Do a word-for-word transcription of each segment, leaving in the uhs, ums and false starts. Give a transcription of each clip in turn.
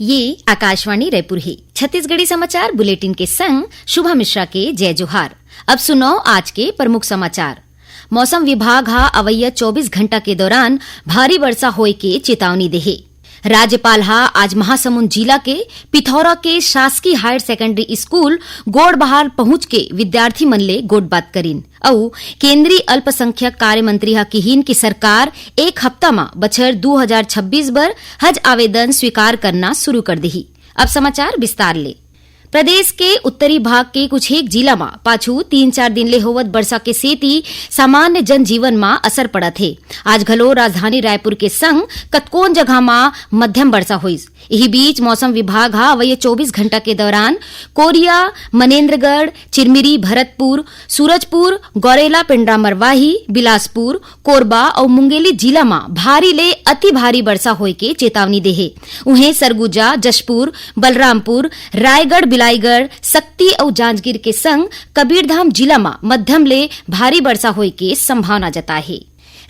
ये आकाशवाणी रायपुर हे। छत्तीसगढ़ी समाचार बुलेटिन के संग शुभा मिश्रा के जय जोहार। अब सुनव आज के प्रमुख समाचार। मौसम विभाग ह अवइया चौबीस घंटा के दौरान भारी वर्षा होए के चेतावनी देहे। राज्यपाल ह आज महासमुंद जिला के पिथौरा के शासकीय हायर सेकेंडरी स्कूल गोड़बहाल पहुंच के विद्यार्थी मन ले गोठबात करिन। अउ केंद्रीय अल्पसंख्यक कार्य मंत्री ह किहिन कि सरकार एक हफ्ता म बछर दू हजार छब्बीस बर हज आवेदन स्वीकार करना शुरू कर दिही। अब समाचार विस्तार ले। प्रदेश के उत्तरी भाग के कुछ एक जिला म पाछू तीन चार दिन ले होवत बरसा के सेती सामान्य जनजीवन म असर पड़त हे। आज घलो राजधानी रायपुर के संग कतकोन जगह म मध्यम बरसा होइस। इही बीच मौसम विभाग ह अवइया चौबीस घंटा के दौरान कोरिया, मनेंद्रगढ़, चिरमिरी, भरतपुर, सूरजपुर, गौरेला, पेंड्रा मरवाही, बिलासपुर, कोरबा अउ मुंगेली जिला म भारी ले अति भारी बरसा होए के चेतावनी देहे। उहें सरगुजा, जशपुर, बलरामपुर, रायगढ़, बिलाईगढ़, सक्ती अउ जांजगीर के संग कबीरधाम जिला म मध्यम ले भारी बरसा होए के संभावना जताए हे।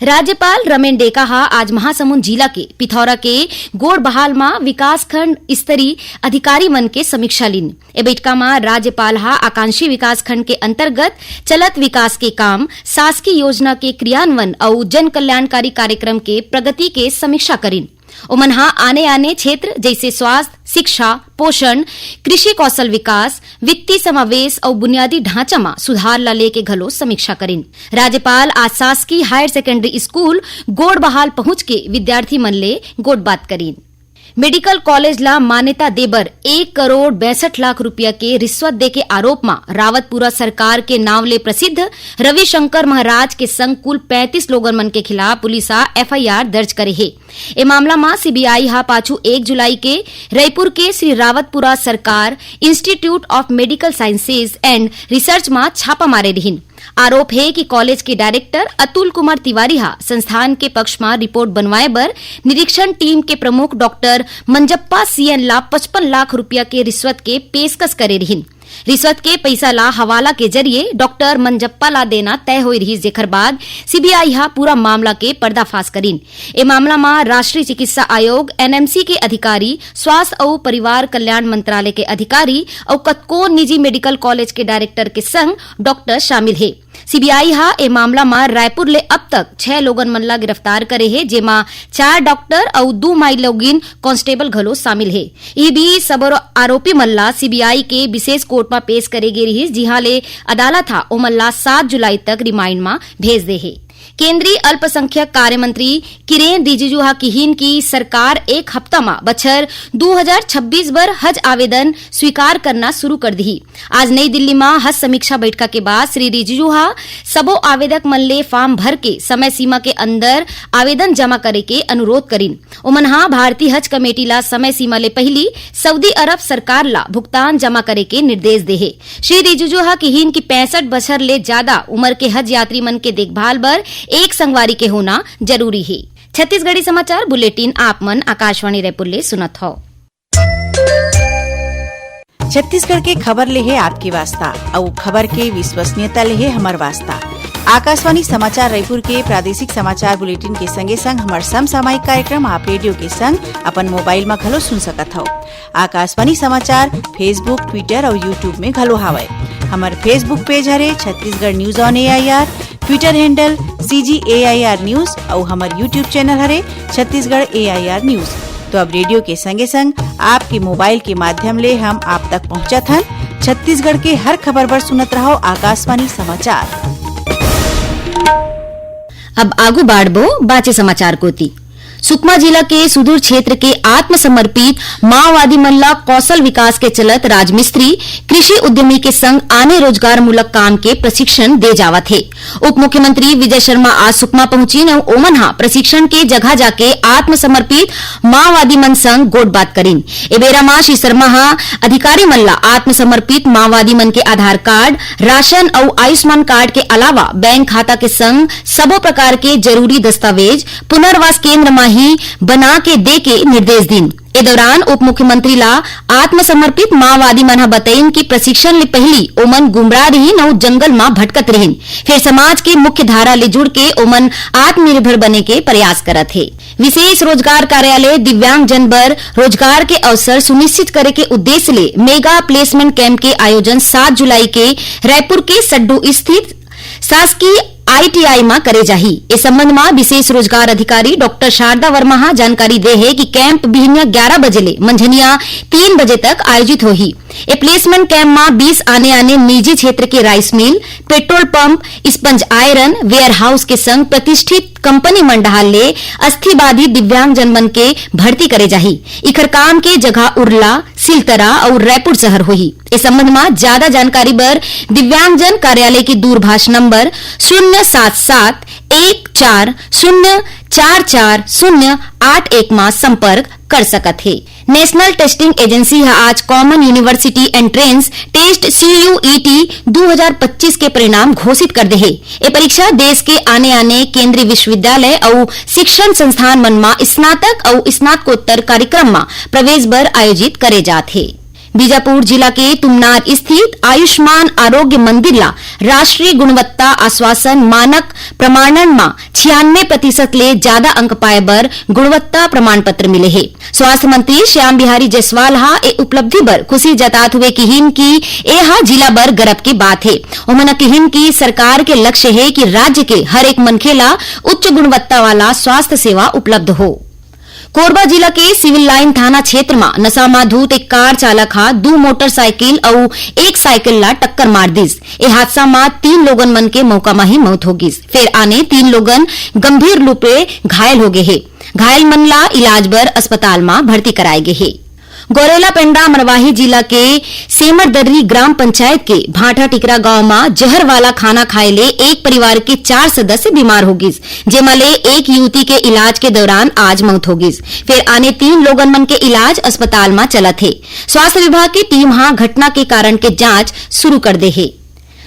राज्यपाल रमेन डेका ह आज महासमुंद जिला के पिथौरा के गोड़बहाल म विकासखंड स्तरीय अधिकारी मन के समीक्षा लीन। ए बइठका म राज्यपाल ह आकांक्षी विकासखंड के अंतर्गत चलत विकास के काम, शासकीय योजना के क्रियान्वयन अउ जन कल्याणकारी कार्यक्रम के प्रगति के समीक्षा करिन। ओमन ह आने-आने क्षेत्र जइसे स्वास्थ्य, शिक्षा, पोषण, कृषि कौशल विकास, वित्तीय समावेश अउ बुनियादी ढांचा म सुधार ला लेके घलो समीक्षा करिन। राज्यपाल आज शासकीय हायर सेकेंडरी स्कूल गोड़बहाल पहुंच के विद्यार्थी मन ले गोठबात करिन। मेडिकल कॉलेज ला मान्यता देबर एक करोड़ बासठ लाख रुपया के रिश्वत देके आरोप म रावतपुरा सरकार के नांव ले प्रसिद्ध रविशंकर महाराज के संग कुल पैंतीस लोगन मन के खिलाफ पुलिस ह एफआईआर दर्ज करे हे। ए मामला म सीबीआई ह पाछू एक जुलाई के रईपुर के श्री रावतपुरा सरकार Institute of Medical Sciences and Research म छापा मारे रिहिन। आरोप हे कि कॉलेज के डायरेक्टर अतुल कुमार तिवारी ह संस्थान के पक्ष म रिपोर्ट बनवाए बर निरीक्षण टीम के प्रमुख डॉक्टर मंजप्पा सीएन ला पचपन लाख रुपया के रिश्वत के पेशकश करे रिहिन। रिश्वत के पइसा ला हवाला के जरिए डॉक्टर मंजप्पा ला देना तय होए रिहिस, जेखर बाद सीबीआई ह पूरा मामला के पर्दाफाश करिन। ए मामला म राष्ट्रीय चिकित्सा आयोग, एनएमसी, के अधिकारी, स्वास्थ्य अउ परिवार कल्याण मंत्रालय के अधिकारी अउ कतको निजी मेडिकल कॉलेज के डायरेक्टर के संग डॉक्टर शामिल हे। सीबीआई ह ए मामला म रायपुर ले अब तक छह लोगन मन ला गिरफ्तार करे हे, जेमा चार डॉक्टर अउ दू माई लोगिन कांस्टेबल घलो शामिल हे। इही बीच सबो आरोपी मन ला सीबीआई के विशेष कोर्ट म पेश करे गे रिहिस, जिहां ले अदालत ह ओमन ला सात जुलाई तक रिमांड म भेज दे हे। केंद्रीय अल्पसंख्यक कार्य मंत्री किरेन रिजिजू ह किहिन कि सरकार एक हफ्ता म बछर दू हजार छब्बीस बर हज आवेदन स्वीकार करना शुरू कर दिही। आज नई दिल्ली म हज समीक्षा बैठका के बाद श्री रिजिजू ह सबो आवेदक मन ले फॉर्म भर के समय सीमा के अंदर आवेदन जमा करे के अनुरोध करिन। ओमन ह भारतीय हज कमेटी ला समय सीमा ले पहिली सऊदी अरब सरकार ला भुगतान जमा करे के निर्देश दे हे। श्री रिजिजू ह किहिन कि पैंसठ बछर ले जादा उमर के हज यात्री मन के देखभाल बर एक संगवारी के होना जरूरी हे। छत्तीसगढ़ी समाचार बुलेटिन आप मन आकाशवाणी रायपुर ले सुनत हव। छत्तीसगढ़ के खबर ले हे आपके वास्ता, अउ खबर के विश्वसनीयता ले हे हमर वास्ता। आकाशवाणी समाचार रायपुर के प्रादेशिक समाचार बुलेटिन के संगे संग हमर समसामयिक कार्यक्रम आप रेडियो के संग अपन मोबाइल म घलो सुन सकत हव। आकाशवाणी समाचार Facebook, Twitter अउ YouTube में घलो हावय। हमर Facebook पेज हरे Chhattisgarh news on AIR, Twitter handle CG AIR news अउ हमर YouTube चैनल हरे छत्तीसगढ़ एआईआर न्यूज। तो अब रेडियो के संगे संग आपके मोबाइल के माध्यम ले हम आप तक पहुंचत हन। छत्तीसगढ़ के हर खबर बर सुनत रहव आकाशवाणी समाचार। अब आगू बाढ़बो बाचे समाचार कोती। सुकमा जिला के सुदूर क्षेत्र के आत्मसमर्पित माओवादी मन ला कौशल विकास के चलत राजमिस्त्री, कृषि उद्यमी के संग आने रोजगार मूलक काम के प्रशिक्षण दे जावत हे। उप मुख्यमंत्री विजय शर्मा आज सुकमा पहुंचिन अउ ओमन ह प्रशिक्षण के जगह जाके आत्मसमर्पित माओवादी मन संग गोठबात करिन। ए बेरा म श्री शर्मा ह अधिकारी मन ला आत्मसमर्पित माओवादी मन के आधार कार्ड, राशन अउ आयुष्मान कार्ड के अलावा बैंक खाता के संग सबो प्रकार के जरूरी दस्तावेज, पुनर्वास केंद्र म ही बना के दे के निर्देश दीन। ए दौरान उप मुख्यमंत्री ला आत्मसमर्पित माओवादी मन ह बतइन कि प्रशिक्षण ले पहिली ओमन गुमराह रिहिन अउ जंगल म भटकत रिहिन, फेर समाज के मुख्य धारा ले जुड़ के ओमन आत्मनिर्भर बने के प्रयास करत हे। विशेष रोजगार कार्यालय दिव्यांगजन बर रोजगार के अवसर सुनिश्चित करे के उद्देश्य ले मेगा प्लेसमेंट कैंप के आयोजन सात जुलाई के रायपुर के सड्डू स्थित शासकीय आईटीआई म करे जाही। ए संबंध म विशेष रोजगार अधिकारी डॉक्टर शारदा वर्मा ह जानकारी दे हे कि कैंप बिहनिया ग्यारा बजे ले मंझनिया तीन बजे तक आयोजित होही। ए प्लेसमेंट कैंप म बीस आने-आने निजी क्षेत्र के rice mill, petrol pump, sponge iron, warehouse के संग प्रतिष्ठित कंपनी मन डहार ले अस्थि बाधित दिव्यांगजन मन के भर्ती करे जाही। इखर काम के जगह उरला, सिलतरा अउ रायपुर शहर होही। ए संबंध म ज्यादा जानकारी बर दिव्यांगजन कार्यालय के दूरभाष नंबर शून्य सात सात एक चार शून्य चार चार शून्य आठ एक म संपर्क कर सकत हे। नेशनल टेस्टिंग एजेंसी ह आज common university entrance test, CUET, दू हजार पच्चीस के परिणाम घोषित कर दे हे। ए परीक्षा देश के आने-आने केंद्रीय विश्वविद्यालय अउ शिक्षण संस्थान मन म स्नातक अउ स्नातकोत्तर कार्यक्रम म प्रवेश बर आयोजित करे जात हे। बीजापुर जिला के तुमनार स्थित आयुष्मान आरोग्य मंदिर ला राष्ट्रीय गुणवत्ता आश्वासन मानक प्रमाणन म छियानवे प्रतिशत ले ज्यादा अंक पाए बर गुणवत्ता प्रमाण पत्र मिले हे। स्वास्थ्य मंत्री श्याम बिहारी जायसवाल ह ए उपलब्धि बर खुशी जतात हुए किहिन कि ए ह जिला बर गरब के बात हे। ओमन ह किहिन कि सरकार के लक्ष्य हे कि राज्य के हर एक मनखे ला उच्च गुणवत्ता वाला स्वास्थ्य सेवा उपलब्ध हो। कोरबा जिला के सिविल लाइन थाना क्षेत्र म नशा म धुत एक कार चालक ह दू मोटरसाइकिल अउ एक साइकिल ला टक्कर मार दिस। ए हादसा म तीन लोगन मन के मौका म ही मौत हो गिस, फेर आने तीन लोगन गंभीर रूप ले घायल हो गे हे। घायल मन ला इलाज बर अस्पताल म भर्ती कराए गे हे। गौरेला पेंडा मरवाही जिला के सेमरदर्री ग्राम पंचायत के भाटा टिकरा गांव म जहर वाला खाना खाए ले एक परिवार के चार सदस्य बीमार हो गिस, जेमा ले एक युवती के इलाज के दौरान आज मौत हो गिस। फेर आने तीन लोगन मन के इलाज अस्पताल म चलत हे। स्वास्थ्य विभाग के टीम ह घटना के कारण के जांच शुरू कर दे हे।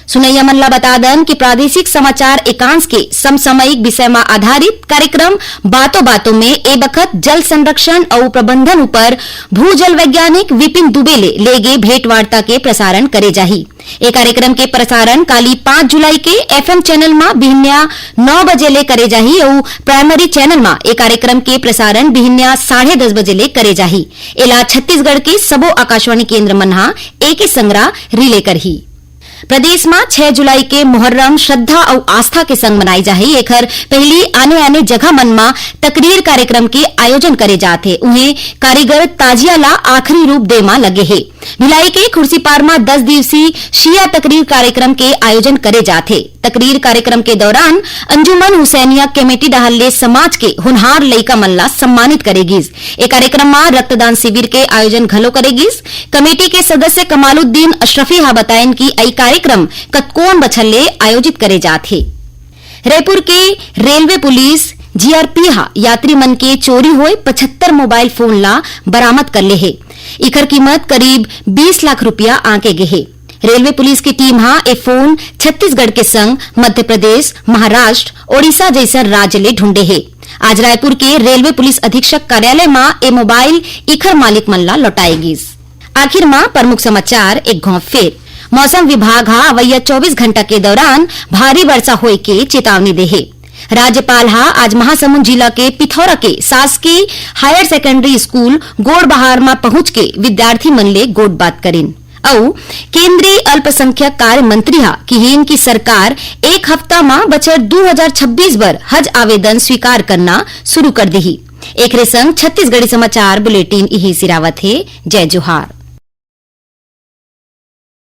सुनैया मन ला बता दन कि प्रादेशिक समाचार एकांश के समसामयिक विषय म आधारित कार्यक्रम बातों बातों में ए बखत जल संरक्षण अउ प्रबंधन ऊपर भू जल वैज्ञानिक विपिन दुबे ले लेगे भेंटवार्ता के प्रसारण करे जाही। ए कार्यक्रम के प्रसारण काली पाँच जुलाई के एफएम चैनल म बिहनिया नौ बजे ले करे जाही अउ प्राइमरी चैनल म ए कार्यक्रम के प्रसारण बिहनिया साढ़े दस बजे ले करे जाही। एला छत्तीसगढ़ के सबो आकाशवाणी केंद्र मन ह एके संगरा रिले करही। प्रदेश म छह जुलाई के मुहर्रम श्रद्धा अउ आस्था के संग मनाई जाही। एखर पहिली आने-आने जगह मन म तकरीर कार्यक्रम के आयोजन करे जात हे। उहें, कारीगर ताजिया ला आखिरी रूप दे म लगे हे। भिलाई के खुर्सीपार म दस दिवसीय शिया तकरीर कार्यक्रम के आयोजन करे जात हे। तकरीर कार्यक्रम के दौरान अंजुमन हुसैनिया कमेटी डहार ले समाज के होनहार लइका मन ला सम्मानित करे गिस। ए कार्यक्रम म रक्तदान शिविर के आयोजन घलो करे गिस। कमेटी के सदस्य कमालुद्दीन अशरफी ह बताइन कि ए कार्यक्रम कतकोन बछर ले आयोजित करे जात हे। रायपुर के रेलवे पुलिस, जीआरपी, ह यात्री मन के चोरी होए पचहत्तर मोबाइल फोन ला बरामद कर ले हे। इखर कीमत करीब बीस लाख रुपया आंके गे हे। रेलवे पुलिस के टीम ह ए फोन छत्तीसगढ़ के संग मध्य प्रदेश, महाराष्ट्र, ओडिशा जइसन राज्य ले ढूंढे हे। आज रायपुर के रेलवे पुलिस अधीक्षक कार्यालय म ए मोबाइल इखर मालिक मन ला लौटाए गिस। आखिर म प्रमुख समाचार एक घाव फेर। मौसम विभाग ह अवइया चौबीस घंटा के दौरान भारी वर्षा होए के चेतावनी दे हे। राज्यपाल ह आज महासमुंद जिला के पिथौरा के शासकीय हायर सेकेंडरी स्कूल गोड़बहार म पहुंच के विद्यार्थी मन ले गोठबात करिन। अउ केंद्रीय अल्पसंख्यक कार्य मंत्री ह किहिन कि सरकार एक हफ्ता म बछर दू हजार छब्बीस बर हज आवेदन स्वीकार करना शुरू कर दिही। एकरे संग छत्तीसगढ़ी समाचार बुलेटिन इही सिरावत हे। जय जोहार।